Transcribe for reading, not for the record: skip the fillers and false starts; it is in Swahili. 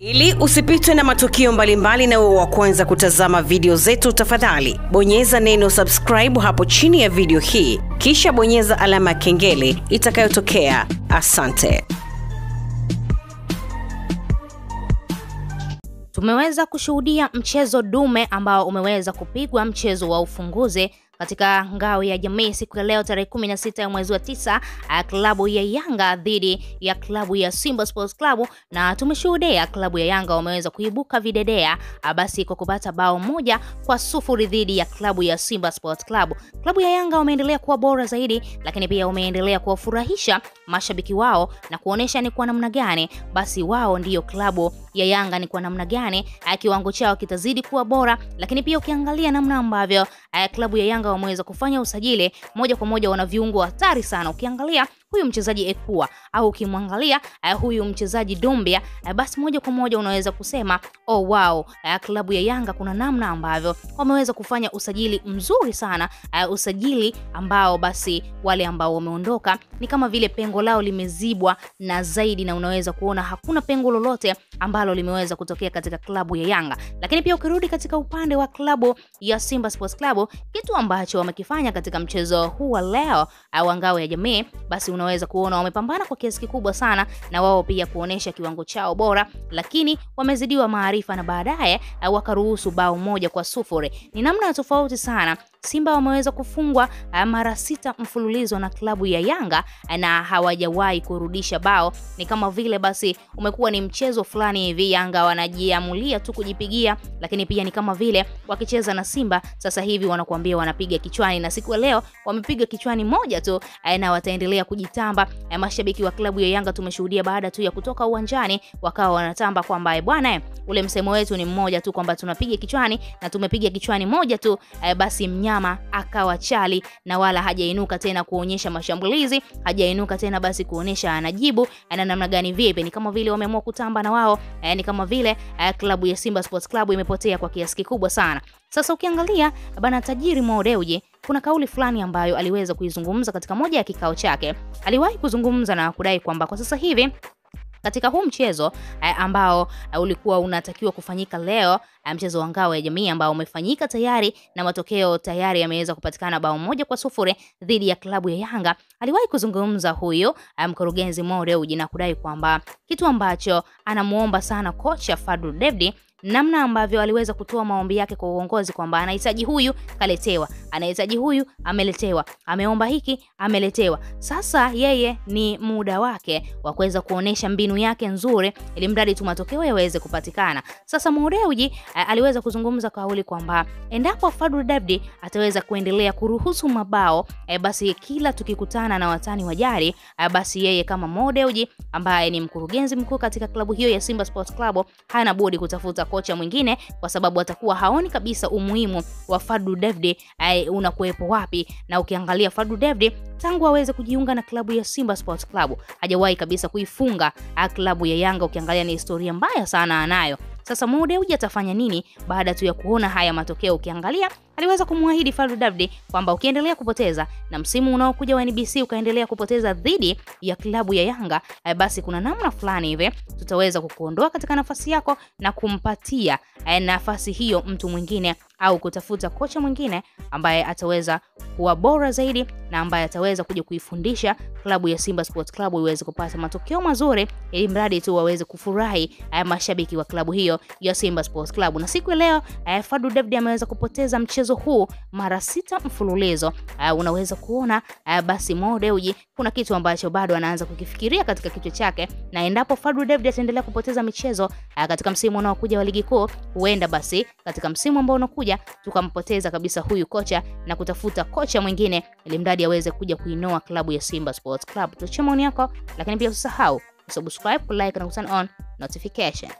Ili usipitwe na matukio mbalimbali na uwe wa kwanza kutazama video zetu, tafadhali bonyeza neno subscribe hapo chini ya video hii, kisha bonyeza alama ya kengele itakayotokea. Asante. Tumeweza kushuhudia mchezo dume ambao umeweza kupigwa, mchezo wa ufunguzi katika ngao ya jamii siku ya leo tarehe 16 ya mwezi wa 9, klabu ya Yanga dhidi ya klabu ya Simba Sports Club, na tumeshuhudia klabu ya Yanga wameweza kuibuka videdea basi kwa kupata bao 1-0 dhidi ya klabu ya Simba Sports Club. Klabu ya Yanga wameendelea kuwa bora zaidi, lakini pia wameendelea kuwafurahisha mashabiki wao na kuonesha ni kwa namna gani basi wao ndiyo klabu ya Yanga, ni kwa namna gani kiwango chao kitazidi kuwa bora. Lakini pia ukiangalia namna ambavyo klabu ya Yanga wameweza kufanya usajili, moja kwa moja wana viungo hatari sana. Ukiangalia huyu mchezaji Ekua au ukimwangalia huyu mchezaji Dombia, basi moja kwa moja unaweza kusema oh wow, klabu ya Yanga kuna namna ambavyo wameweza kufanya usajili mzuri sana, usajili ambao basi wale ambao wameondoka ni kama vile pengo lao limezibwa na zaidi, na unaweza kuona hakuna pengo lolote ambalo limeweza kutokea katika klabu ya Yanga. Lakini pia ukirudi katika upande wa klabu ya Simba Sports Club, kitu ambacho wamekifanya katika mchezo huu wa leo wa ngao ya jamii, basi unaweza kuona wamepambana kwa kiasi kikubwa sana na wao pia kuonesha kiwango chao bora, lakini wamezidiwa maarifa na baadaye wakaruhusu bao 1-0. Ni namna tofauti sana. Simba wameweza kufungwa mara 6 mfululizo na klabu ya Yanga na hawajawahi kurudisha bao. Ni kama vile basi umekuwa ni mchezo fulani hivi, Yanga wanajiamulia tu kujipigia, lakini pia ni kama vile wakicheza na Simba sasa hivi wanakuambia wanapiga kichwani, na siku ya leo wamepiga kichwani moja tu na wataendelea kujitamba. Mashabiki wa klabu ya Yanga tumeshuhudia baada tu ya kutoka uwanjani wakawa wanatamba kwamba bwana, ule msemo wetu ni mmoja tu kwamba tunapiga kichwani na tumepiga kichwani moja tu, basi mnyama akawa chali na wala hajainuka tena kuonyesha mashambulizi, hajainuka tena basi kuonyesha anajibu ana namna gani vipi. Ni kama vile wameamua kutamba na wao, ni kama vile klabu ya Simba Sports Club imepotea kwa kiasi kikubwa sana. Sasa ukiangalia bana tajiri Mo Dewji, kuna kauli fulani ambayo aliweza kuizungumza katika moja ya kikao chake. Aliwahi kuzungumza na kudai kwamba kwa sasa hivi katika huu mchezo ambao ulikuwa unatakiwa kufanyika leo, mchezo wa ngao ya jamii ambao umefanyika tayari na matokeo tayari yameweza kupatikana bao 1-0 dhidi ya klabu ya Yanga, aliwahi kuzungumza huyo mkurugenzi Mo Dewji na kudai kwamba kitu ambacho anamuomba sana kocha Fadlu David, namna ambavyo aliweza kutoa maombi yake kwa uongozi kwamba anahitaji huyu kaletewa, anahitaji huyu ameletewa, ameomba hiki ameletewa. Sasa yeye ni muda wake wa kuweza kuonesha mbinu yake nzuri ili mradi tu matokeo yaweze kupatikana. Sasa Mo Dewji aliweza kuzungumza kauli kwamba endapo Fadlu David ataweza kuendelea kuruhusu mabao, basi kila tukikutana na watani wa jadi, basi yeye kama Mo Dewji ambaye ni mkurugenzi mkuu katika klabu hiyo ya Simba Sports Club hana budi kutafuta kocha mwingine, kwa sababu atakuwa haoni kabisa umuhimu wa Fadlu David unakuepo wapi. Na ukiangalia Fadlu David tangu aweze kujiunga na klabu ya Simba Sports Club hajawahi kabisa kuifunga klabu ya Yanga. Ukiangalia ni historia mbaya sana anayo. Sasa Mo Dewji atafanya nini baada tu ya kuona haya matokeo? Ukiangalia aliweza kumwahidi Fadlu David kwamba ukiendelea kupoteza na msimu unaokuja wa NBC ukaendelea kupoteza dhidi ya klabu ya Yanga, basi kuna namna fulani hivi tutaweza kukuondoa katika nafasi yako na kumpatia nafasi hiyo mtu mwingine, au kutafuta kocha mwingine ambaye ataweza kuwa bora zaidi na ambaye ataweza kuja kuifundisha klabu ya Simba Sports Club iweze kupata matokeo mazuri, ili mradi tu waweze kufurahi mashabiki wa klabu hiyo ya Simba Sports Club. Na siku ya leo Fadlu David ameweza kupoteza mchezo huu mara 6 mfululizo. Unaweza kuona basi Mo Dewji kuna kitu ambacho bado anaanza kukifikiria katika kichwa chake, na endapo Fadlu David ataendelea kupoteza michezo katika msimu unaokuja wa ligi kuu, huenda basi katika msimu ambao unakuja tukampoteza kabisa huyu kocha na kutafuta kocha mwingine ili mradi aweze kuja kuinoa klabu ya Simba Sports Club. Tuachie maoni yako, lakini pia usisahau kusubscribe, kulike na kuturn on notification.